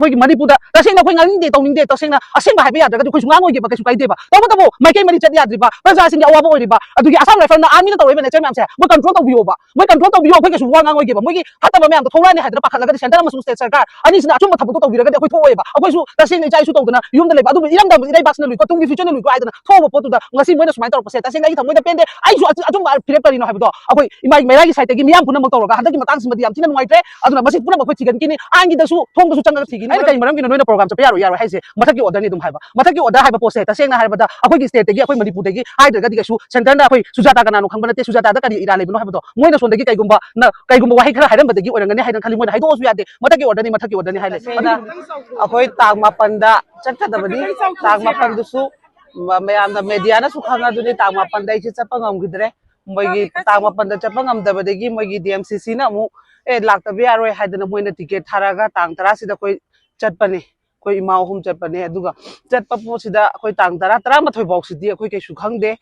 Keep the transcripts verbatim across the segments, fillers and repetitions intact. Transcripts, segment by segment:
ꯑꯩꯈꯣꯏꯒꯤ ꯃꯅꯤꯄꯨꯔꯗ ꯇꯁꯦꯡꯅ ꯑꯩꯈꯣꯏ ꯉꯥꯡꯅꯤꯡꯗꯦ, ꯇꯧꯅꯤꯡꯗꯦ, ꯇꯁꯦꯡꯅ ꯑꯁꯦꯡꯕ ꯍꯥꯏꯕ ꯌꯥꯗ꯭ꯔꯒꯗꯤ ꯑꯩꯈꯣꯏꯁꯨ ꯉꯥꯡꯉꯣꯏꯒꯦꯕ, ꯀꯩꯁꯨ ꯀꯥꯏꯗꯦꯕ꯫ ꯇꯧꯕꯇꯕꯨ ꯃꯥꯏꯀꯩ ꯃꯔꯤ ꯆꯠ ꯌꯥꯗ꯭ꯔꯤꯕ, ꯄ꯭ꯔꯖꯥꯁꯤꯡꯒꯤ ꯑꯋꯥꯕ ꯑꯣꯏꯔꯤꯕ, ꯑꯗꯨꯒꯤ ꯑꯁꯥꯝ ꯔꯥꯏꯐꯜꯅ ꯑꯥꯔꯃꯤꯅ ꯇꯧꯔꯛꯏꯕ ꯅꯦꯆꯔ ꯃꯌꯥꯝꯁꯦ ꯃꯣꯏ ꯀꯟꯇ꯭ꯔꯣꯜ ꯇꯧꯕꯤꯌꯣꯕ, ꯃꯣꯏ ꯀꯟꯇ꯭ꯔꯣꯜ ꯇꯧꯕꯤꯌꯣ, ꯑꯩꯈꯣꯏ ꯀꯩꯁꯨ ꯋꯥ ꯉꯥꯡꯉꯣꯏꯒꯦꯕ꯫ ꯃꯣꯏꯒꯤ ꯐꯠꯇꯕ ꯃꯌꯥꯝꯗꯣ ꯊꯣꯛꯂꯛꯑꯅꯤ ꯍꯥꯏꯗꯅ ꯄꯥꯈꯠꯂꯒꯗꯤ ꯁꯦꯟꯇꯔ ꯑꯃꯁꯨꯡ ꯁ꯭ꯇꯦꯠ ꯁꯔꯀꯥꯔ ꯑꯅꯤꯁꯤꯅ ꯑꯆꯨꯝꯕ ꯊꯕꯛꯇꯣ ꯇꯧꯕꯤꯔꯒꯗꯤ ꯑꯩꯈꯣꯏ ꯊꯣꯛꯑꯣꯏꯕ꯫ ꯑꯩꯈꯣꯏꯁꯨ ꯇꯁꯦꯡꯅ ꯏꯆꯥ ꯏꯁꯨ ꯇꯧꯗꯅ ꯌꯨꯝꯗ ꯂꯩꯕ, ꯑꯗꯨꯕꯨ ꯏꯔꯝꯗꯝ ꯏꯔꯩꯕꯥꯛꯁꯤꯅ ꯂꯨꯏꯀꯣ, ꯇꯨꯡꯒꯤ ꯐ꯭ꯌꯨꯆꯔꯅ ꯂꯨꯏꯀꯣ ꯍꯥꯏꯗꯅ ꯊꯣꯛꯑꯕ ꯄꯣꯠꯇꯨꯗ ꯉꯁꯤ ꯃꯣꯏꯅ ꯁꯨꯃꯥꯏꯅ ꯇꯧꯔꯛꯄꯁꯦ ꯇꯁꯦꯡꯅ ꯑꯩꯒꯤ ꯊꯃꯣꯏꯗ ꯄꯦꯟꯗꯦ꯫ ꯑꯩꯁꯨ ꯑꯆꯨ-, ꯑꯆꯨꯝꯕ ꯐꯤꯔꯦꯞ ꯀꯔꯤꯅꯣ ꯍꯥꯏꯕꯗꯣ ꯑꯩꯈꯣꯏ ꯏꯃꯥ ꯃꯩꯔꯥꯒꯤ ꯁꯥꯏꯠꯇꯒꯤ ꯃꯤꯌꯥꯝ ꯄꯨꯝꯅꯃꯛ ꯇꯧꯔꯒ ꯍꯟꯗꯛꯀꯤ ꯃꯇꯥꯡꯁꯤꯃꯗꯤ ꯌꯥꯝ ꯊꯤꯅ ꯅꯨꯡꯉꯥꯏꯇ꯭ꯔꯦ꯫ ꯑꯗꯨꯅ ꯃꯁꯤ ꯄꯨꯝꯅꯃꯛ ꯑꯩꯈꯣꯏ ꯊꯤꯒꯠꯈꯤꯅꯤ, ꯑꯥꯏꯟꯒꯤꯗꯁꯨ ꯊꯣꯡꯗꯁꯨ ꯆꯪꯉꯒ ꯊꯤꯒꯅꯤ꯫ ꯑꯩꯅ ꯀꯩ ꯃꯔꯝꯒꯤꯅꯣ ꯅꯣꯏꯅ ꯄ꯭ꯔꯣꯒ꯭ꯔꯥꯝ ꯆꯠꯄ ꯌꯥꯔꯣꯏ, ꯌꯥꯔꯣꯏ ꯍꯥꯏꯁꯦ? ꯃꯊꯛꯀꯤ ꯑꯣꯔꯗꯔꯅꯤ ꯑꯗꯨꯝ ꯍꯥꯏꯕ꯫ ꯃꯊꯛꯀꯤ ꯑꯣꯔꯗꯔ ꯍꯥꯏꯕ ꯄꯣꯠꯁꯦ ꯇꯁꯦꯡꯅ ꯍꯥꯏꯔꯕꯗ ꯑꯩꯈꯣꯏꯒꯤ ꯁ꯭ꯇꯦꯠꯇꯒꯤ, ꯑꯩꯈꯣꯏ ꯃꯅꯤꯄꯨꯔꯗꯒꯤ ꯍꯥꯏꯗ꯭ꯔꯒꯗꯤ ꯀꯩꯁꯨ ꯁꯦꯟꯇꯔꯅ ꯑꯩꯈꯣꯏ ꯁꯨꯖꯥꯇꯥ ꯀꯅꯥꯅꯣ ꯈꯪꯕ ꯅꯠꯇꯦ, ꯁꯨꯖꯥꯇꯥꯗ ꯀꯔꯤ ꯏꯔꯥ ꯂꯩꯕꯅꯣ ꯍꯥꯏꯕꯗꯣ ꯃꯣꯏꯅ ꯁꯣꯝꯗꯒꯤ ꯀꯩꯒꯨꯝꯕ ꯅ-, ꯀꯩꯒꯨꯝꯕ ꯋꯥꯍꯩ ꯈꯔ ꯍꯥꯏꯔꯝꯕꯗꯒꯤ ꯑꯣꯏꯔꯝꯒꯅꯤ ꯍꯥꯏꯅ ꯈꯜꯂꯤ꯫ ꯃꯣꯏꯅ ꯍꯥꯏꯗꯣꯛꯑꯁꯨ ꯌꯥꯗꯦ, ꯃꯊꯛꯀꯤ ꯑꯣꯔꯗꯔꯅꯤ, ꯃꯊꯛꯀꯤ ꯑꯣꯔꯗꯔꯅꯤ ꯍꯥꯏ ꯂꯩ꯫ ꯇꯁꯦꯡꯅ ꯑꯩꯈꯣꯏ ꯇꯥꯡ ꯃꯥꯄꯟꯗ ꯆꯠꯀꯗꯕꯅꯤ꯫ ꯇꯥꯡ ꯃꯥꯄꯟꯗꯨꯁꯨ ꯃ-, ꯃꯌꯥꯝꯅ ꯃꯦꯗꯤꯌꯥꯅꯁꯨ ꯈꯪꯉꯗꯨꯅꯤ, ꯇꯥꯡ ꯃꯥꯄꯟꯗ ꯑꯩꯁꯦ ꯆꯠꯄ ꯉꯝꯈꯤꯗ꯭ꯔꯦ꯫ ꯃꯣꯏꯒꯤ ꯇꯥꯡ ꯃꯥꯄꯟꯗ ꯆꯠꯄ ꯉꯝꯗꯕꯗꯒꯤ ꯃꯣꯏꯒꯤ ꯗꯤ ꯑꯦꯝ ꯁꯤ ꯁꯤꯅ ꯑꯃꯨꯛ, "ꯑꯦ, ꯂꯥꯛꯇꯕ ꯌꯥꯔꯣꯏ" ꯍꯥꯏꯗꯅ ꯃꯣꯏꯅ ꯇꯤꯀꯦꯠ ꯊꯥꯔꯛꯑꯒ ꯇꯥꯡ ꯇꯔꯥꯁꯤꯗ ꯑꯩꯈꯣꯏ ꯆꯠꯄꯅꯤ꯫ ꯑꯩꯈꯣꯏ ꯏꯃꯥ ꯑꯍꯨꯝ ꯆꯠꯄꯅꯦ꯫ ꯑꯗꯨꯒ ꯆꯠꯄ ꯄꯣꯠꯁꯤꯗ ꯑꯩꯈꯣꯏ ꯇꯥꯡ ꯇꯔꯥ, ꯇꯔꯥꯃꯥꯊꯣꯏ ꯐꯥꯎꯁꯤꯗꯤ ꯑꯩꯈꯣꯏ ꯀꯩꯁꯨ ꯈꯪꯗꯦ꯫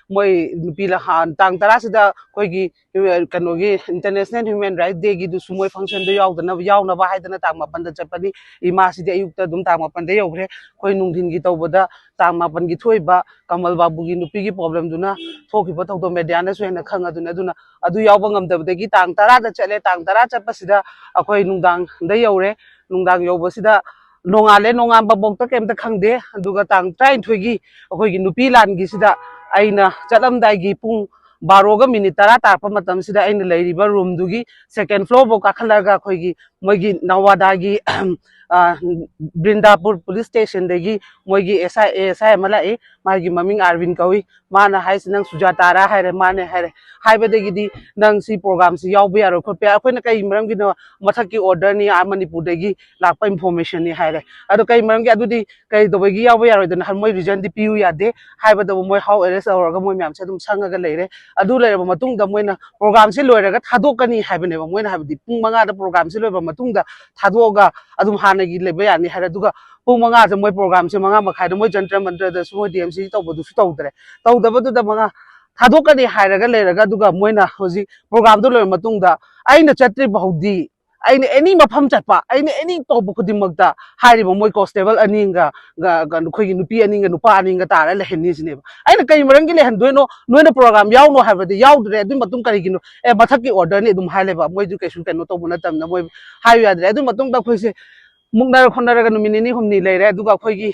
ꯃꯣꯏ ꯅꯨꯄꯤ ꯂꯍꯥꯟ ꯇꯥꯡ ꯇꯔꯥꯁꯤꯗ ꯑꯩꯈꯣꯏꯒꯤ, ꯑ, ꯀꯩꯅꯣꯒꯤ International Human Rights Day ꯒꯤꯗꯨꯁꯨ ꯃꯣꯏ ꯐꯪꯁꯟꯗꯣ ꯌꯥꯎꯗꯅꯕ, ꯌꯥꯎꯅꯕ ꯍꯥꯏꯗꯅ ꯇꯥꯡ ꯃꯥꯄꯟꯗ ꯆꯠꯄꯅꯤ꯫ ꯏꯃꯥꯁꯤꯗꯤ ꯑꯌꯨꯛꯇ ꯑꯗꯨꯝ ꯇꯥꯡ ꯃꯥꯄꯟꯗ ꯌꯧꯈ꯭ꯔꯦ꯫ ꯑꯩꯈꯣꯏ ꯅꯨꯡꯊꯤꯟꯒꯤ ꯇꯧꯕꯗ ꯇꯥꯡ ꯃꯥꯄꯟꯒꯤ ꯊꯣꯛꯏꯕ ꯀꯃꯜ ꯕꯥꯕꯨꯒꯤ ꯅꯨꯄꯤꯒꯤ ꯄ꯭ꯔꯣꯕ꯭ꯂꯦꯝꯗꯨꯅ ꯊꯣꯛꯈꯤꯕ ꯊꯧꯗꯣꯛ ꯃꯦꯗꯤꯌꯥꯅꯁꯨ ꯍꯦꯟꯅ ꯈꯪꯉꯗꯨꯅꯤ꯫ ꯑꯗꯨꯅ ꯑꯗꯨ ꯌꯥꯎꯕ ꯉꯝꯗꯕꯗꯒꯤ ꯇꯥꯡ ꯇꯔꯥꯗ ꯆꯠꯂꯦ꯫ ꯇꯥꯡ ꯇꯔꯥ ꯆꯠꯄꯁꯤꯗ ꯑꯩꯈꯣꯏ ꯅꯨꯡꯗꯥꯡꯗ ꯌꯧꯔꯦ꯫ ꯅꯨꯡꯗꯥꯡ ꯌꯧꯕꯁꯤꯗ ꯅꯣꯡꯉꯥꯜꯂꯦ, ꯅꯣꯡꯉꯥꯟꯕꯐꯥꯎꯗ ꯀꯩꯝꯇ ꯈꯪꯗꯦ꯫ ꯑꯗꯨꯒ ꯇꯥꯡ ꯇꯔꯥꯅꯤꯊꯣꯏꯒꯤ ꯑꯩꯈꯣꯏꯒꯤ ꯅꯨꯄꯤ ꯂꯥꯟꯒꯤꯁꯤꯗ ꯑꯩꯅ ꯆꯠꯂꯝꯗꯥꯏꯒꯤ ꯄꯨꯡ ꯕꯥꯔꯣꯒ ꯃꯤꯅꯤꯠ ꯇꯔꯥ ꯇꯥꯔꯛꯄ ꯃꯇꯝꯁꯤꯗ ꯑꯩꯅ ꯂꯩꯔꯤꯕ ꯔꯨꯝꯗꯨꯒꯤ ꯁꯦꯀꯦꯟ ꯐ꯭ꯂꯣꯔꯐꯥꯎ ꯀꯥꯈꯠꯂꯒ ꯑꯩꯈꯣꯏꯒꯤ ꯃꯣꯏꯒꯤ ꯅꯋꯥꯗꯥꯒꯤ, ꯑ, ꯕ꯭ꯔꯤꯟꯗꯥꯄꯨꯔ ꯄꯨꯂꯤꯁ ꯁ꯭ꯇꯦꯁꯟꯗꯒꯤ ꯃꯣꯏꯒꯤ ꯑꯦꯁ ꯑꯥꯏ, ꯑꯦ ꯑꯦꯁ ꯑꯥꯏ ꯑꯃ ꯂꯥꯛꯏ꯫ ꯃꯥꯒꯤ ꯃꯃꯤꯡ ꯑꯥꯔꯕꯤꯟ ꯀꯧꯏ꯫ ꯃꯥꯅ ꯍꯥꯏꯁꯤ, "ꯅꯪ ꯁꯨꯖꯥꯇꯥꯔꯥ?" ꯍꯥꯏꯔꯦ꯫ "ꯃꯥꯅꯦ" ꯍꯥꯏꯔꯦ꯫ ꯍꯥꯏꯕꯗꯒꯤꯗꯤ ꯅꯪ ꯁꯤ ꯄ꯭ꯔꯣꯒ꯭ꯔꯥꯝꯁꯤ ꯌꯥꯎꯕ ꯌꯥꯔꯣꯏ ꯈꯣꯠꯄ ꯌꯥꯔꯣꯏ꯫ ꯑꯩꯈꯣꯏꯅ ꯀꯩ ꯃꯔꯝꯒꯤꯅꯣ? "ꯃꯊꯛꯀꯤ ꯑꯣꯔꯗꯔꯅꯤ, ꯑꯥ ꯃꯅꯤꯄꯨꯔꯗꯒꯤ ꯂꯥꯛꯄ ꯏꯟꯐꯣꯔꯃꯦꯁꯟꯅꯤ" ꯍꯥꯏꯔꯦ꯫ "ꯑꯗꯣ ꯀꯩ ꯃꯔꯝꯒꯤ, ꯑꯗꯨꯗꯤ ꯀꯩꯗꯧꯕꯒꯤ ꯌꯥꯎꯕ ꯌꯥꯔꯣꯏꯗꯅ?" ꯍꯥꯏ, ꯃꯣꯏ ꯔꯤꯖꯟꯗꯤ ꯄꯤꯌꯨ ꯌꯥꯗꯦ꯫ ꯍꯥꯏꯕꯗꯕꯨ ꯃꯣꯏ ꯍꯥꯎꯁ ꯑꯦꯔꯦꯁ ꯇꯧꯔꯒ ꯃꯣꯏ ꯃꯌꯥꯝꯁꯦ ꯑꯗꯨꯝ ꯁꯪꯉꯒ ꯂꯩꯔꯦ꯫ ꯑꯗꯨ ꯂꯩꯔꯕ ꯃꯇꯨꯡꯗ ꯃꯣꯏꯅ ꯄ꯭ꯔꯣꯒ꯭ꯔꯥꯝꯁꯦ ꯂꯣꯏꯔꯒ ꯊꯥꯗꯣꯛꯀꯅꯤ ꯍꯥꯏꯕꯅꯦꯕ꯫ ꯃꯣꯏꯅ ꯍꯥꯏꯕꯗꯤ ꯄꯨꯡ ꯃꯉꯥꯗ ꯄ꯭ꯔꯣꯒ꯭ꯔꯥꯝꯁꯦ ꯂꯣꯏꯕ ꯃꯇꯨꯡꯗ ꯊꯥꯗꯣꯛꯑꯒ ꯑꯗꯨꯝ ꯍꯥꯟꯅꯒꯤ ꯂꯩꯕ ꯌꯥꯅꯤ ꯍꯥꯏꯔꯦ꯫ ꯑꯗꯨꯒ ꯄꯨꯡ ꯃꯉꯥꯁꯦ ꯃꯣꯏ ꯄ꯭ꯔꯣꯒ꯭ꯔꯥꯝꯁꯦ ꯃꯉꯥ ꯃꯈꯥꯏꯗ ꯃꯣꯏ ꯖꯟꯇ꯭ꯔ ꯃꯟꯇ꯭ꯔꯗꯁꯨ ꯃꯣꯏ ꯗꯤ ꯑꯦꯝ ꯁꯤ ꯇꯧꯕꯗꯨꯁꯨ ꯇꯧꯗ꯭ꯔꯦ꯫ ꯇꯧꯗꯕꯗꯨꯗ ꯃꯉꯥ ꯊꯥꯗꯣꯛꯀꯅꯤ ꯍꯥꯏꯔꯒ ꯂꯩꯔꯒ, ꯑꯗꯨꯒ ꯃꯣꯏꯅ ꯍꯧꯖꯤꯛ ꯄ꯭ꯔꯣꯒ꯭ꯔꯥꯝꯗꯣ ꯂꯣꯏꯔ ꯃꯇꯨꯡꯗ ꯑꯩꯅ ꯆꯠꯇ꯭ꯔꯤ ꯐꯥꯎꯗꯤ ꯑꯩꯅ ꯑꯦꯅꯤ ꯃꯐꯝ ꯆꯠꯄ, ꯑꯩꯅ ꯑꯦꯅꯤ ꯇꯧꯕ ꯈꯨꯗꯤꯡꯃꯛꯇ ꯍꯥꯏꯔꯤꯕ ꯃꯣꯏ ꯀꯣꯟꯁꯇꯦꯕꯜ ꯑꯅꯤꯒ, ꯒ-, ꯒ-, ꯑꯩꯈꯣꯏꯒꯤ ꯅꯨꯄꯤ ꯑꯅꯤꯒ ꯅꯨꯄꯥ ꯑꯅꯤꯒ ꯇꯥꯔ ꯂꯩꯍꯟꯅꯤ ꯁꯤꯅꯦꯕ꯫ ꯑꯩꯅ ꯀꯩ ꯃꯔꯝꯒꯤ ꯂꯩꯍꯟꯗꯣꯏꯅꯣ? ꯅꯣꯏꯅ ꯄ꯭ꯔꯣꯒ꯭ꯔꯥꯝ ꯌꯥꯎꯅꯣ ꯍꯥꯏꯕꯗꯤ ꯌꯥꯎꯗ꯭ꯔꯦ, ꯑꯗꯨꯒꯤ ꯃꯇꯨꯡ ꯀꯔꯤꯒꯤꯅꯣ? ꯑꯦ, ꯃꯊꯛꯀꯤ ꯑꯣꯔꯗꯔꯅꯤ ꯑꯗꯨꯝ ꯍꯥꯏ ꯂꯩꯕ, ꯃꯣꯏꯗꯨ ꯀꯩꯁꯨ ꯀꯩꯅꯣ ꯇꯧꯕ ꯅꯠꯇꯕꯅ ꯃꯣꯏ ꯍꯥꯏꯌꯨ ꯌꯥꯗ꯭ꯔꯦ꯫ ꯑꯗꯨꯒꯤ ꯃꯇꯨꯡꯗ ꯑꯩꯈꯣꯏꯁꯦ ꯃꯨꯛꯅꯔ ꯈꯣꯠꯅꯔꯒ ꯅꯨꯃꯤꯠ ꯅꯤꯅꯤ ꯍꯨꯝꯅꯤ ꯂꯩꯔꯦ꯫ ꯑꯗꯨꯒ ꯑꯩꯈꯣꯏꯒꯤ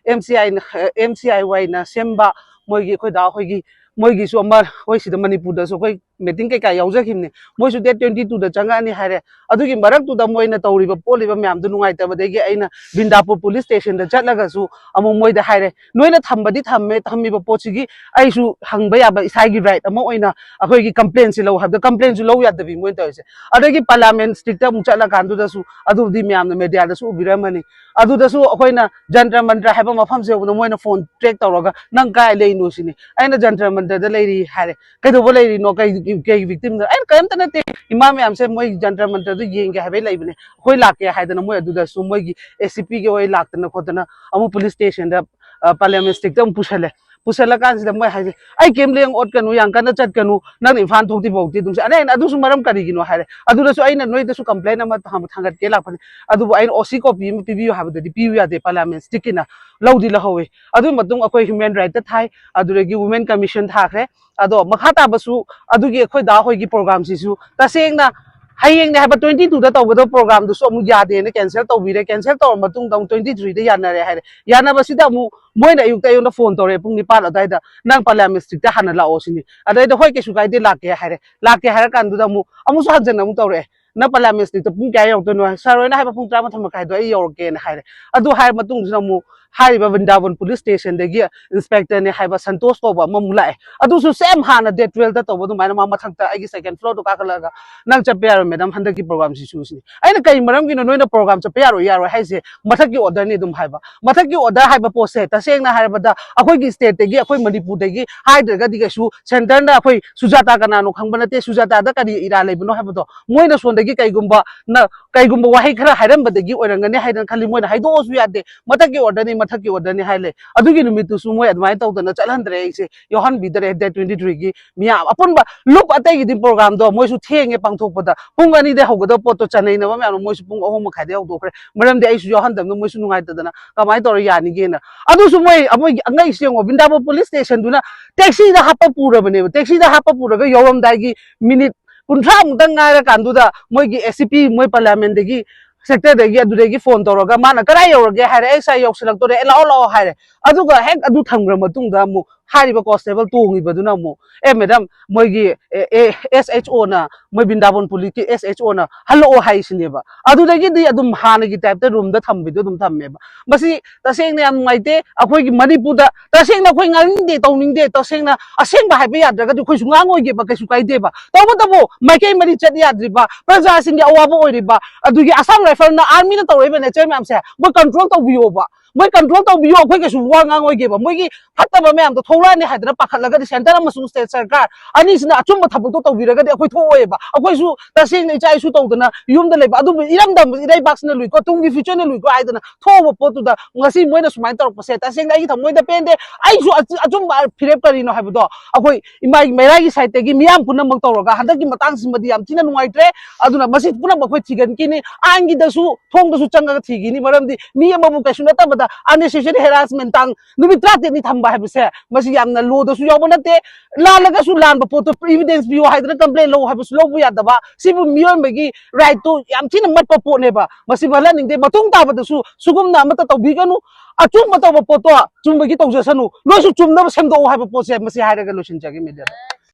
M C I, M C I ꯋꯥꯏꯅ ꯁꯦꯝꯕ ꯃꯣꯏꯒꯤ, ꯑꯩꯈꯣꯏ ꯗꯥ ꯍꯣꯏꯒꯤ, ꯃꯣꯏꯒꯤꯁꯨ ꯑꯃ, ꯑꯩꯈꯣꯏ ꯁꯤꯗ ꯃꯅꯤꯄꯨꯔꯗꯁꯨ ꯑꯩꯈꯣꯏ ꯃꯤꯇꯤꯡ ꯀꯩꯀꯥ ꯌꯥꯎꯖꯈꯤꯕꯅꯦ꯫ ꯃꯣꯏꯁꯨ ꯗꯦꯠ ꯇ꯭ꯋꯦꯟꯇꯤ ꯇꯨꯗ ꯆꯪꯉꯛꯑꯅꯤ ꯍꯥꯏꯔꯦ꯫ ꯑꯗꯨꯒꯤ ꯃꯔꯛꯇꯨꯗ ꯃꯣꯏꯅ ꯇꯧꯔꯤꯕ ꯄꯣꯠꯂꯤꯕ ꯃꯌꯥꯝꯗꯨ ꯅꯨꯡꯉꯥꯏꯇꯕꯗꯒꯤ ꯑꯩꯅ ꯕꯤꯟꯗꯥꯄꯨꯔ ꯄꯨꯂꯤꯁ ꯁ꯭ꯇꯦꯁꯟꯗ ꯆꯠꯂꯒꯁꯨ ꯑꯃꯨꯛ ꯃꯣꯏꯗ ꯍꯥꯏꯔꯦ, ꯅꯣꯏꯅ ꯊꯝꯕꯗꯤ ꯊꯝꯃꯦ, ꯊꯝꯃꯤꯕ ꯄꯣꯠꯁꯤꯒꯤ ꯑꯩꯁꯨ ꯍꯪꯕ ꯌꯥꯕ ꯏꯁꯥꯒꯤ ꯔꯥꯏꯠ ꯑꯃ ꯑꯣꯏꯅ ꯑꯩꯈꯣꯏꯒꯤ ꯀꯝꯄ꯭ꯂꯦꯟꯁꯤ ꯂꯧ ꯍꯥꯏꯕꯗ ꯀꯝꯄ꯭ꯂꯦꯟꯁꯨ ꯂꯧ ꯌꯥꯗꯕꯤ ꯃꯣꯏꯅ ꯇꯧꯔꯤꯁꯦ꯫ ꯑꯗꯒꯤ ꯄꯥꯔꯂꯤꯌꯥꯃꯦꯟ ꯁ꯭ꯇ꯭ꯔꯤꯛꯇ ꯑꯃꯨꯛ ꯆꯠꯂꯀꯥꯟꯗꯨꯗꯁꯨ, ꯑꯗꯨꯕꯨꯗꯤ ꯃꯌꯥꯝꯅ ꯃꯦꯗꯤꯌꯥꯗꯁꯨ ꯎꯕꯤꯔꯝꯃꯅꯤ, ꯑꯗꯨꯗꯁꯨ ꯑꯩꯈꯣꯏꯅ ꯖꯟꯇ꯭ꯔ ꯃꯟꯇ꯭ꯔ ꯍꯥꯏꯕ ꯃꯐꯝꯁꯦ ꯌꯧꯕꯗ ꯃꯣꯏꯅ ꯐꯣꯟ ꯇ꯭ꯔꯦꯛ ꯇꯧꯔꯒ, "ꯅꯪ ꯀꯥꯏ ꯂꯩꯔꯤꯅꯣ?" ꯁꯤꯅꯤ꯫ ꯑꯩꯅ ꯖꯟꯇ꯭ꯔ ꯃꯟꯇ꯭ꯔꯗ ꯂꯩꯔꯤ ꯍꯥꯏꯔꯦ꯫ "ꯀꯩꯗꯧꯕ ꯂꯩꯔꯤꯅꯣ? ꯀꯩ, ꯀꯩ ꯚꯤꯛꯇꯤꯝꯗ?" ꯑꯩꯅ, "ꯀꯔꯤꯝꯇ ꯅꯠꯇꯦ, ꯏꯃꯥ ꯃꯌꯥꯝꯁꯦ ꯃꯣꯏ ꯖꯟꯇ꯭ꯔ ꯃꯟꯇ꯭ꯔꯗꯨ ꯌꯦꯡꯒꯦ ꯍꯥꯏꯕꯩ ꯂꯩꯕꯅꯦ, ꯑꯩꯈꯣꯏ ꯂꯥꯛꯀꯦ" ꯍꯥꯏꯗꯅ ꯃꯣꯏ ꯑꯗꯨꯗꯁꯨ ꯃꯣꯏꯒꯤ ꯑꯦ ꯁꯤ ꯄꯤꯒꯤ ꯍꯣꯏ ꯂꯥꯛꯇꯅ ꯈꯣꯠꯇꯅ ꯑꯃꯨꯛ ꯄꯨꯂꯤꯁ ꯁ꯭ꯇꯦꯁꯟꯗ, ꯑ, ꯄꯥꯔꯂꯤꯌꯥꯃꯦꯟ ꯁ꯭ꯇ꯭ꯔꯤꯛꯇ ꯑꯃꯨꯛ ꯄꯨꯁꯜꯂꯦ꯫ ꯄꯨꯁꯜꯂꯀꯥꯟꯁꯤꯗ ꯃꯣꯏ ꯍꯥꯏꯁꯦ, "ꯑꯩ ꯀꯩꯝ ꯂꯦꯡ ꯑꯣꯠꯀꯅꯨ, ꯌꯥꯝ ꯀꯟꯅ ꯆꯠꯀꯅꯨ, ꯅꯪꯅ ꯏꯝꯐꯥꯜ ꯊꯣꯛꯇ꯭ꯔꯤ ꯐꯥꯎꯗꯤ ꯑꯗꯨꯝ ꯆꯠ-," ꯑꯩꯅ, "ꯑꯗꯨꯁꯨ ꯃꯔꯝ ꯀꯔꯤꯒꯤꯅꯣ?" ꯍꯥꯏꯔꯦ꯫ ꯑꯗꯨꯗꯁꯨ ꯑꯩꯅ ꯅꯣꯏꯗꯁꯨ ꯀꯝꯄ꯭ꯂꯦꯟ ꯑꯃ ꯊꯥꯡ-, ꯊꯥꯡꯒꯠꯀꯦ ꯂꯥꯛꯄꯅꯦ, ꯑꯗꯨꯕꯨ ꯑꯩꯅ ꯑꯣ ꯁꯤ ꯀꯣꯄꯤ ꯑꯃ ꯄꯤꯕꯤꯌꯨ ꯍꯥꯏꯕꯗꯗꯤ ꯄꯤꯌꯨ ꯌꯥꯗꯦ, ꯄꯥꯔꯂꯤꯌꯥꯃꯦꯟ ꯁ꯭ꯇ꯭ꯔꯤꯛꯀꯤꯅ ꯂꯧꯗꯤ ꯂꯧꯍꯧꯋꯤ꯫ ꯑꯗꯨꯒꯤ ꯃꯇꯨꯡ ꯑꯩꯈꯣꯏ ꯍ꯭ꯌꯨꯃꯦꯟ ꯔꯥꯏꯠꯇ ꯊꯥꯏ, ꯑꯗꯨꯗꯒꯤ ꯋꯨꯃꯦꯟ ꯀꯃꯤꯁꯟ ꯊꯥꯈ꯭ꯔꯦ꯫ ꯑꯗꯣ ꯃꯈꯥ ꯇꯥꯕꯁꯨ ꯑꯗꯨꯒꯤ ꯑꯩꯈꯣꯏ ꯗꯥ ꯍꯣꯏꯒꯤ ꯄ꯭ꯔꯣꯒ꯭ꯔꯥꯝꯁꯤꯁꯨ ꯇꯁꯦꯡꯅ ꯍꯌꯦꯡꯅꯦ ꯍꯥꯏꯕ ꯇ꯭ꯋꯦꯟꯇꯤ ꯇꯨꯗ ꯇꯧꯒꯗꯕ ꯄ꯭ꯔꯣꯒ꯭ꯔꯥꯝꯗꯨꯁꯨ ꯑꯃꯨꯛ ꯌꯥꯗꯦꯅ ꯀꯦꯟꯁꯦꯜ ꯇꯧꯕꯤꯔꯦ꯫ ꯀꯦꯟꯁꯦꯜ ꯇꯧꯔ ꯃꯇꯨꯡꯗ ꯑꯃꯨꯛ ꯇ꯭ꯋꯦꯟꯇꯤ ꯊ꯭ꯔꯤꯗ ꯌꯥꯅꯔꯦ ꯍꯥꯏꯔꯦ꯫ ꯌꯥꯅꯕꯁꯤꯗ ꯑꯃꯨꯛ ꯃꯣꯏꯅ ꯑꯌꯨꯛꯇ ꯑꯩꯉꯣꯟꯗ ꯐꯣꯟ ꯇꯧꯔꯛꯑꯦ, ꯄꯨꯡ ꯅꯤꯄꯥꯟ ꯑꯗꯨꯋꯥꯏꯗ, "ꯅꯪ ꯄꯥꯔꯂꯤꯌꯥꯃꯦꯟ ꯁ꯭ꯇ꯭ꯔꯤꯛꯇ ꯍꯥꯟꯅ ꯂꯥꯛꯑꯣ" ꯁꯤꯅꯤ꯫ ꯑꯗꯩꯗ "ꯍꯣꯏ, ꯀꯩꯁꯨ ꯀꯥꯏꯗꯦ, ꯂꯥꯛꯀꯦ" ꯍꯥꯏꯔꯦ꯫ ꯂꯥꯛꯀꯦ ꯍꯥꯏꯔ ꯀꯥꯟꯗꯨꯗ ꯑꯃꯨꯛ, ꯑꯃꯨꯛꯁꯨ ꯍꯟꯖꯟꯅ ꯑꯃꯨꯛ ꯇꯧꯔꯛꯑꯦ, "ꯅꯪ ꯄꯥꯔꯂꯤꯌꯥꯃꯦꯟ ꯁ꯭ꯇ꯭ꯔꯤꯛꯇ ꯄꯨꯡ ꯀꯌꯥ ꯌꯧꯔꯛꯇꯣꯏꯅꯣ?" "ꯁꯥꯔ ꯍꯣꯏꯅ ꯍꯥꯏꯕ ꯄꯨꯡ ꯇꯔꯥꯃꯥꯊꯣꯏ ꯃꯈꯥꯏꯗꯣ ꯑꯩ ꯌꯧꯔꯛꯀꯦꯅ" ꯍꯥꯏꯔꯦ꯫ ꯑꯗꯨ ꯍꯥꯏꯔ ꯃꯇꯨꯡꯁꯤꯗ ꯑꯃꯨꯛ ꯍꯥꯏꯔꯤꯕ ꯕ꯭ꯔꯤꯟꯗꯥꯕꯟ ꯄꯨꯂꯤꯁ ꯁ꯭ꯇꯦꯁꯟꯗꯒꯤ ꯏꯟꯁꯄꯦꯛꯇꯔꯅꯦ ꯍꯥꯏꯕ ꯁꯟꯇꯣꯁ ꯀꯧꯕ ꯑꯃꯃꯨꯛ ꯂꯥꯛꯑꯦ꯫ ꯑꯗꯨꯁꯨ ꯁꯦꯝ ꯍꯥꯟꯅ ꯗꯦꯠ ꯇꯨꯋꯦꯜꯐꯇ ꯇꯧꯕ ꯑꯗꯨꯃꯥꯏꯅ ꯃꯥ ꯃꯊꯛꯇ ꯑꯩꯒꯤ ꯁꯦꯀꯦꯟ ꯐ꯭ꯂꯣꯔꯗꯣ ꯀꯥꯈꯠꯂꯛꯑꯒ, "ꯅꯪ ꯆꯠꯄ ꯌꯥꯔꯣꯏ ꯃꯦꯗꯥꯝ, ꯍꯟꯗꯛꯀꯤ ꯄ꯭ꯔꯣꯒ꯭ꯔꯥꯝꯁꯤꯁꯨ" ꯁꯤꯅꯤ꯫ ꯑꯩꯅ, "ꯀꯩ ꯃꯔꯝꯒꯤꯅꯣ ꯅꯣꯏꯅ ꯄ꯭ꯔꯣꯒ꯭ꯔꯥꯝ ꯆꯠꯄ ꯌꯥꯔꯣꯏ, ꯌꯥꯔꯣꯏ ꯍꯥꯏꯁꯦ? ꯃꯊꯛꯀꯤ ꯑꯣꯔꯗꯔꯅꯤ" ꯑꯗꯨꯝ ꯍꯥꯏꯕ꯫ ꯃꯊꯛꯀꯤ ꯑꯣꯔꯗꯔ ꯍꯥꯏꯕ ꯄꯣꯠꯁꯦ ꯇꯁꯦꯡꯅ ꯍꯥꯏꯔꯕꯗ ꯑꯩꯈꯣꯏꯒꯤ ꯁ꯭ꯇꯦꯠꯇꯒꯤ, ꯑꯩꯈꯣꯏ ꯃꯅꯤꯄꯨꯔꯗꯒꯤ ꯍꯥꯏꯗ꯭ꯔꯒꯗꯤ ꯀꯩꯁꯨ ꯁꯦꯟꯇꯔꯅ ꯑꯩꯈꯣꯏ ꯁꯨꯖꯥꯇꯥ ꯀꯅꯥꯅꯣ ꯈꯪꯕ ꯅꯠꯇꯦ, ꯁꯨꯖꯥꯇꯥꯗ ꯀꯔꯤ ꯏꯔꯥ ꯂꯩꯕꯅꯣ ꯍꯥꯏꯕꯗꯣ ꯃꯣꯏꯅ ꯁꯣꯝꯗꯒꯤ ꯀꯩꯒꯨꯝꯕ ꯅ ꯀꯩꯒꯨꯝꯕ ꯋꯥꯍꯩ ꯈꯔ ꯍꯥꯏꯔꯝꯕꯗꯒꯤ ꯑꯣꯏꯔꯝꯒꯅꯤ ꯍꯥꯏꯗꯅ ꯈꯜꯂꯤ꯫ ꯃꯣꯏꯅ ꯍꯥꯏꯗꯣꯛꯑꯁꯨ ꯌꯥꯗꯦ, ꯃꯊꯛꯀꯤ orderꯅꯤ, ꯃꯊꯛꯀꯤ orderꯅꯤ ꯍꯥꯏ ꯂꯩ꯫ ꯑꯗꯨꯒꯤ ꯅꯨꯃꯤꯠꯇꯨꯁꯨ ꯃꯣꯏ ꯑꯗꯨꯃꯥꯏꯅ ꯇꯧꯗꯅ ꯆꯠꯍꯟꯗ꯭ꯔꯦ, ꯑꯩꯁꯦ ꯌꯥꯎꯍꯟꯕꯤꯗ꯭ꯔꯦ꯫ Date twenty threeꯒꯤ ꯃꯤꯌꯥꯝ ꯑꯄꯨꯟꯕ ꯂꯨꯞ ꯑꯇꯩꯒꯤꯗꯤ programꯗꯣ ꯃꯣꯏꯁꯨ ꯊꯦꯡꯉꯦ ꯄꯥꯡꯊꯣꯛꯄꯗ, ꯄꯨꯡ ꯑꯅꯤꯗꯩ ꯍꯧꯒꯗꯕ ꯄꯣꯠꯇꯣ ꯆꯟꯅꯩꯅꯕ ꯃꯌꯥꯝꯗꯣ ꯃꯣꯏꯁꯨ ꯄꯨꯡ ꯑꯍꯨꯝ ꯃꯈꯥꯏꯗꯩ ꯍꯧꯗꯣꯛꯈ꯭ꯔꯦ꯫ ꯃꯔꯝꯗꯤ ꯑꯩꯁꯨ ꯌꯥꯎꯍꯟꯗꯕꯅ ꯃꯣꯏꯁꯨ ꯅꯨꯡꯉꯥꯏꯇꯗꯅ ꯀꯃꯥꯏꯅ ꯇꯧꯔ ꯌꯥꯅꯤꯒꯦꯅ꯫ ꯑꯗꯨꯁꯨ ꯃꯣꯏ ꯃꯣꯏꯒꯤ ꯑꯉꯛꯏꯁꯦ ꯌꯦꯡꯉꯣ, ꯕ꯭ꯔꯤꯟꯗꯥꯕꯟ police stationꯗꯨꯅ taxiꯗ ꯍꯥꯞꯄ ꯄꯨꯔꯕꯅꯦꯕ꯫ Taxiꯗ ꯍꯥꯞꯄ ꯄꯨꯔꯒ ꯌꯧꯔꯝꯗꯥꯏꯒꯤ minute ꯀꯨꯟꯊ꯭ꯔꯥ ꯃꯨꯛꯇꯪ ꯉꯥꯏꯔꯀꯥꯟꯗꯨꯗ ꯃꯣꯏꯒꯤ S C P, ꯃꯣꯏ parliamentꯗꯒꯤ, sectorꯗꯒꯤ, ꯑꯗꯨꯗꯒꯤ phone ꯇꯧꯔꯒ ꯃꯥꯅ "ꯀꯗꯥꯏ ꯌꯧꯔꯒꯦ?" ꯍꯥꯏꯔꯦ꯫ "ꯑꯩ ꯁ꯭ꯋꯥꯏ ꯌꯧꯁꯤꯜꯂꯛꯇꯣꯔꯦ, ꯑꯦ, ꯂꯥꯛꯑꯣ, ꯂꯥꯛꯑꯣ" ꯍꯥꯏꯔꯦ꯫ ꯑꯗꯨꯒ ꯍꯦꯛ ꯑꯗꯨ ꯊꯝꯈ꯭ꯔ ꯃꯇꯨꯡꯗ ꯑꯃꯨꯛ ꯍꯥꯏꯔꯤꯕ constable ꯇꯣꯡꯉꯤꯕꯗꯨꯅ ꯑꯃꯨꯛ, "ꯑꯦ, madam, ꯃꯣꯏꯒꯤ, ꯑꯦ, ꯑꯦ, S H Oꯅ, ꯃꯣꯏ ꯕ꯭ꯔꯤꯟꯗꯥꯕꯟ policeꯀꯤ S H Oꯅ ꯍꯜꯂꯛꯑꯣ" ꯍꯥꯏꯁꯤꯅꯦꯕ꯫ ꯑꯗꯨꯗꯒꯤꯗꯤ ꯑꯗꯨꯝ ꯍꯥꯟꯅꯒꯤ typeꯇ roomꯗ ꯊꯝꯕꯤꯗꯣ ꯑꯗꯨꯝ ꯊꯝꯃꯦꯕ꯫ ꯃꯁꯤ ꯇꯁꯦꯡꯅ ꯌꯥꯝ ꯅꯨꯡꯉꯥꯏꯇꯦ꯫ ꯑꯩꯈꯣꯏꯒꯤ ꯃꯅꯤꯄꯨꯔꯗ ꯇꯁꯦꯡꯅ ꯑꯩꯈꯣꯏ ꯉꯥꯡꯅꯤꯡꯗꯦ, ꯇꯧꯅꯤꯡꯗꯦ, ꯇꯁꯦꯡꯅ ꯑꯁꯦꯡꯕ ꯍꯥꯏꯕ ꯌꯥꯗ꯭ꯔꯒꯗꯤ ꯑꯩꯈꯣꯏꯁꯨ ꯉꯥꯡꯉꯣꯏꯒꯦꯕ, ꯀꯩꯁꯨ ꯀꯥꯏꯗꯦꯕ꯫ ꯇꯧꯕꯇꯕꯨ ꯃꯥꯏꯀꯩ ꯃꯔꯤ ꯆꯠ ꯌꯥꯗ꯭ꯔꯤꯕ, ꯄ꯭ꯔꯖꯥꯁꯤꯡꯒꯤ ꯑꯋꯥꯕ ꯑꯣꯏꯔꯤꯕ, ꯑꯗꯨꯒꯤ Assam Riflesꯅ, armyꯅ ꯇꯧꯔꯛꯏꯕ nature ꯃꯌꯥꯝꯁꯦ ꯃꯣꯏ control ꯇꯧꯕꯤꯌꯣꯕ꯫ ꯃꯣꯏ control ꯇꯧꯕꯤꯌꯣ, ꯑꯩꯈꯣꯏ ꯀꯩꯁꯨ ꯋꯥ ꯉꯥꯡꯉꯣꯏꯒꯦꯕ꯫ ꯃꯣꯏꯒꯤ ꯐꯠꯇꯕ ꯃꯌꯥꯝꯗꯣ ꯊꯣꯛꯂꯛꯑꯅꯤ ꯍꯥꯏꯗꯅ ꯄꯥꯈꯠꯂꯒꯗꯤ centre ꯑꯃꯁꯨꯡ state ꯁꯔꯀꯥꯔ ꯑꯅꯤꯁꯤꯅ ꯑꯆꯨꯝꯕ ꯊꯕꯛꯇꯣ ꯇꯧꯕꯤꯔꯒꯗꯤ ꯑꯩꯈꯣꯏ ꯊꯣꯛꯑꯣꯏꯕ꯫ ꯑꯩꯈꯣꯏꯁꯨ ꯇꯁꯦꯡꯅ ꯏꯆꯥ ꯏꯁꯨ ꯇꯧꯗꯅ ꯌꯨꯝꯗ ꯂꯩꯕ, ꯑꯗꯨꯕꯨ ꯏꯔꯝꯗꯝ ꯏꯔꯩꯕꯥꯛꯁꯤꯅ ꯂꯨꯏꯀꯣ, ꯇꯨꯡꯒꯤ futureꯅ ꯂꯨꯏꯀꯣ ꯍꯥꯏꯗꯅ ꯊꯣꯛꯑꯕ ꯄꯣꯠꯇꯨꯗ ꯉꯁꯤ ꯃꯣꯏꯅ ꯁꯨꯃꯥꯏꯅ ꯇꯧꯔꯛꯄꯁꯦ ꯇꯁꯦꯡꯅ ꯑꯩꯒꯤ ꯊꯃꯣꯏꯗ ꯄꯦꯟꯗꯦ꯫ ꯑꯩꯁꯨ ꯑꯆ-, ꯑꯆꯨꯝꯕ ꯐꯤꯔꯦꯞ ꯀꯔꯤꯅꯣ ꯍꯥꯏꯕꯗꯣ ꯑꯩꯈꯣꯏ ꯏꯃꯥꯒꯤ ꯃꯩꯔꯥꯒꯤ sideꯇꯒꯤ ꯃꯤꯌꯥꯝ ꯄꯨꯝꯅꯃꯛ ꯇꯧꯔꯒ ꯍꯟꯗꯛꯀꯤ ꯃꯇꯥꯡꯁꯤꯃꯗꯤ ꯌꯥꯝ ꯊꯤꯅ ꯅꯨꯡꯉꯥꯏꯇ꯭ꯔꯦ꯫ ꯑꯗꯨꯅ ꯃꯁꯤ ꯄꯨꯝꯅꯃꯛ ꯑꯩꯈꯣꯏ ꯊꯤꯒꯠꯈꯤꯅꯤ, ꯑꯥꯏꯟꯒꯤꯗꯁꯨ ꯊꯣꯡꯗꯁꯨ ꯆꯪꯉꯒ ꯊꯤꯈꯤꯅꯤ꯫ ꯃꯔꯝꯗꯤ ꯃꯤ ꯑꯃꯕꯨ ꯀꯩꯁꯨ ꯅꯠꯇꯕꯗ unnecessary harassment ꯇꯥꯡ ꯅꯨꯃꯤꯠ ꯇꯔꯥꯇꯔꯦꯠꯅꯤ ꯊꯝꯕ ꯍꯥꯏꯕꯁꯦ ꯃꯁꯤ ꯌꯥꯝꯅ lawꯗꯁꯨ ꯌꯥꯎꯕ ꯅꯠꯇꯦ꯫ ꯂꯥꯜꯂꯒꯁꯨ ꯂꯥꯟꯕ ꯄꯣꯠꯇꯣ evidence ꯄꯤꯌꯣ ꯍꯥꯏꯗꯅ complain ꯂꯧ ꯍꯥꯏꯕꯁꯨ ꯂꯧꯕ ꯌꯥꯗꯕ, ꯁꯤꯕꯨ ꯃꯤꯑꯣꯏꯕꯒꯤ rightꯇꯣ ꯌꯥꯝ ꯊꯤꯅ ꯃꯠꯄ ꯄꯣꯠꯅꯦꯕ꯫ ꯃꯁꯤ ꯃꯜꯍꯟꯅꯤꯡꯗꯦ꯫ ꯃꯇꯨꯡ ꯇꯥꯕꯗꯁꯨ ꯁꯨꯒꯨꯝꯅ ꯑꯃꯠꯇ ꯇꯧꯕꯤꯒꯅꯨ꯫ ꯑꯆꯨꯝꯕ ꯇꯧꯕ ꯄꯣꯠꯇꯣ ꯆꯨꯝꯕꯒꯤ ꯇꯧꯖꯁꯅꯨ, ꯅꯣꯏꯁꯨ ꯆꯨꯝꯅꯕ ꯁꯦꯝꯗꯣꯛꯎ ꯍꯥꯏꯕ ꯄꯣꯠꯁꯦ ꯃꯁꯤ ꯍꯥꯏꯔꯒ ꯂꯣꯏꯁꯤꯟꯖꯒꯦ, media꯫